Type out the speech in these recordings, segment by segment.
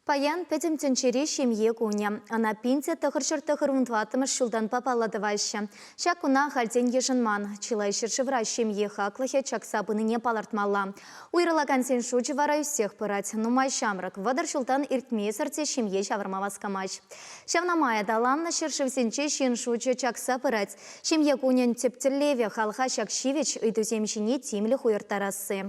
Паян Пӗтӗм тӗнчери ҫемье кунӗ. Ӑна 1994 ҫултанпа паллӑ тӑваҫҫӗ. Ҫак куна ахальтен йышӑнман. Чылай ҫӗршывра ҫемье хаклӑхӗ чакса пынине палӑртмалла. Уйрӑлакансен шучӗ вара ӳссех пырать. Нумай ҫамрӑк 30 ҫултан иртмесӗр те ҫемье ҫавӑрма васкамасть. Ҫавна май аталаннӑ ҫӗршывсенче ҫын шучӗ чакса пырать. Ҫемье кунӗн тӗп тӗллевӗ халӑха ҫак ҫивӗч ыйтусем ҫине тимлӗх уйӑрттарасси.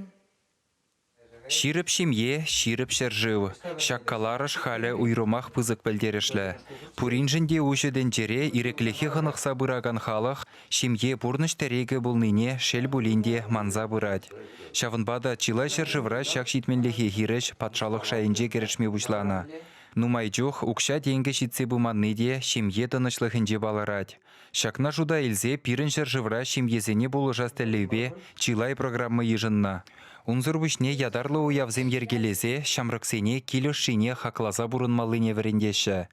Ҫирӗп ҫемье, ҫирӗп ҫӗршыв. Ҫак каларӑш халӗ уйрӑмах пысӑк пӗлтерӗшлӗ. Пуриншӗн те уҫӑ тӗнчере ирӗклӗхе хӑнӑхса пыракан халӑх ҫемье пурнӑҫ тӗрекӗ пулнине шел пулин те манса пырать. Ҫавӑнпа та чылай ҫӗршывра ҫак ҫитменлӗхе хирӗҫ патшалӑх шайӗнче кӗрешме пуҫланӑ. Нумай чух укҫа-тенкӗ ҫитсе пыманни те ҫемье тӑнӑҫлӑхӗнче палӑрать. Ҫакна шута илсе пирӗн ҫӗршывра ҫемьесене пулӑшас тӗллевпе чылай программа йышӑннӑ. Унсӑр пуҫне ятарлӑ уявсем йӗркелесе ҫамрӑксене кил ӑшшине хакласа пурӑнмаллине вӗрентеҫҫӗ.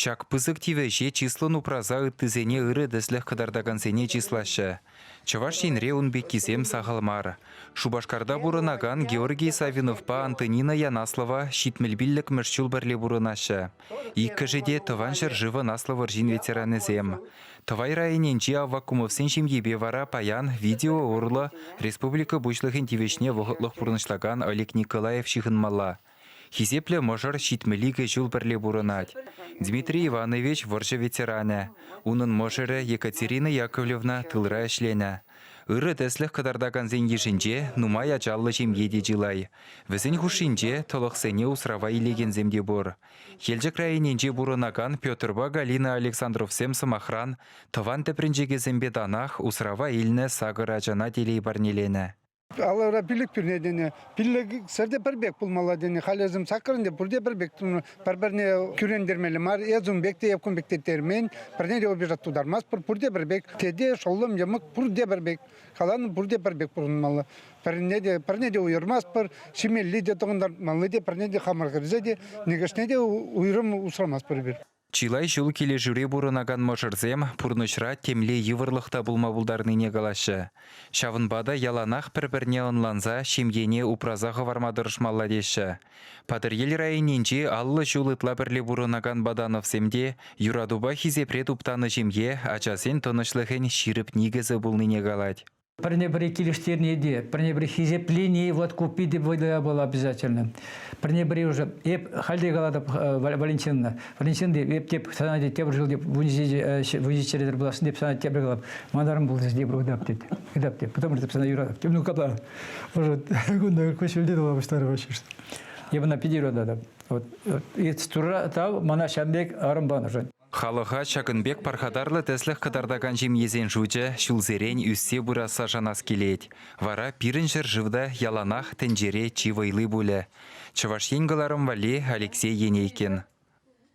Ҫак пысӑк тивӗҫе чыслӑн упраса ыттисене ырӑ тӗслӗх кӑтартакансене чыслаҫҫӗ. Чӑваш Енре ун пеккисем сахал мар. Шупашкарта пурӑнакан Георгий Савиновпа Антонина Янаслова 75-мӗш ҫул пӗрле пурӑнаҫҫӗ. Иккӗшӗ те Тӑван ҫӗршывӑн Аслӑ вӑрҫин ветеранӗсем. Тӑвай районӗнчи Аввакумовсен ҫемйипе вара паян видео урлӑ республика Пуҫлӑхӗн тивӗҫне вӑхӑтлӑх пурнӑҫлакан Олег Николаев ҫыхӑнмалла. Хисеплӗ мӑшӑр 72 ҫул пӗрле пурӑнать. Дмитрий Иванович вӑрҫӑ ветеранӗ. Унӑн мӑшӑрӗ Екатерина Яковлевна тылра ӗҫленӗ. Ырӑ тӗслӗх кӑтартакансен йышӗнче нумай ачаллӑ ҫемье те чылай. Вӗсен хушшинче тӑлӑхсене усрава илекенсем те пур. Елчӗк районӗнче пурӑнакан Петрпа Галина Александровсем, сӑмахран, тӑван тӗпренчӗкӗсемпе танах усрава илнӗ сакӑр ачана телей парнеленӗ. Алӑра пилӗк пӳрне тенӗ. Пиллӗксӗр те пӗр пек пулмалла тенӗ. Халӗ вӗсем саккӑрӑн те пурте пӗр пек тунӑ. Пӗр-пӗрне кӳрентермелле мар. Эс ун пек те, эп кун пек теттермен. Пӗрне те обижать тутармастпӑр. Пурте пӗр пек. Тете, шӑллӑм, йӑмӑк пурте пӗр пек. Каланӑ пурте пӗр пек пурӑнмалла. Пӗрне те, пӗрне те уйӑрмастпӑр. Ҫимелли те, тӑхӑнтартмалли те, пӗрне те хамӑр кӗрсе те, нихӑшне те уйрӑм усрамастпӑр эпир. Чылай ҫул килӗшӳре пурӑнакан мӑшӑрсем пурнӑҫра темле йывӑрлӑх та пулма пултарнине калаҫҫӗ. Ҫавӑнпа та яланах пӗр-пӗрне ӑнланса ҫемьене упраса хӑварма тӑрӑшмалла теҫҫӗ. Патӑрьел районӗнчи 50 ҫул ытла пӗрле пурӑнакан Бадановсем те юратупа хисепре туптанӑ ҫемье ачасен тӑнӑҫлӑхӗн ҫирӗп никӗсӗ пулнине калать. Пӗрне-пӗри килӗштерни те, пӗрне-пӗри хисеплени вот ку питӗ вӑйлӑ япала обязательно. Пӗрне-пӗри уже эп халь те калатӑп Валентина, Валентина эп теп сана те тепӗр ҫул теп вунҫиччӗре пуласшӑн теп сана тепӗр калап, манарӑм пулса тепӗр ытап тет, ытап теп, потому что сана юратап. Ну капла уже кунта куҫҫульте тула пуҫларӗ вообще. Эп ӑна питӗ юрататӑп. Вот турра тав мана ҫавӑн пек арӑм панӑшӑн. Халӑха ҫакӑн пек пархатарлӑ тӗслӗх кӑтартакан ҫемьесен шучӗ ҫулсерен ӳссе пырасса шанас килет. Вара пирӗн ҫӗршыв та яланах тӗнчере чи вӑйли пулӗ. Чӑваш Ен кӑларӑм валли Алексей Енейкин.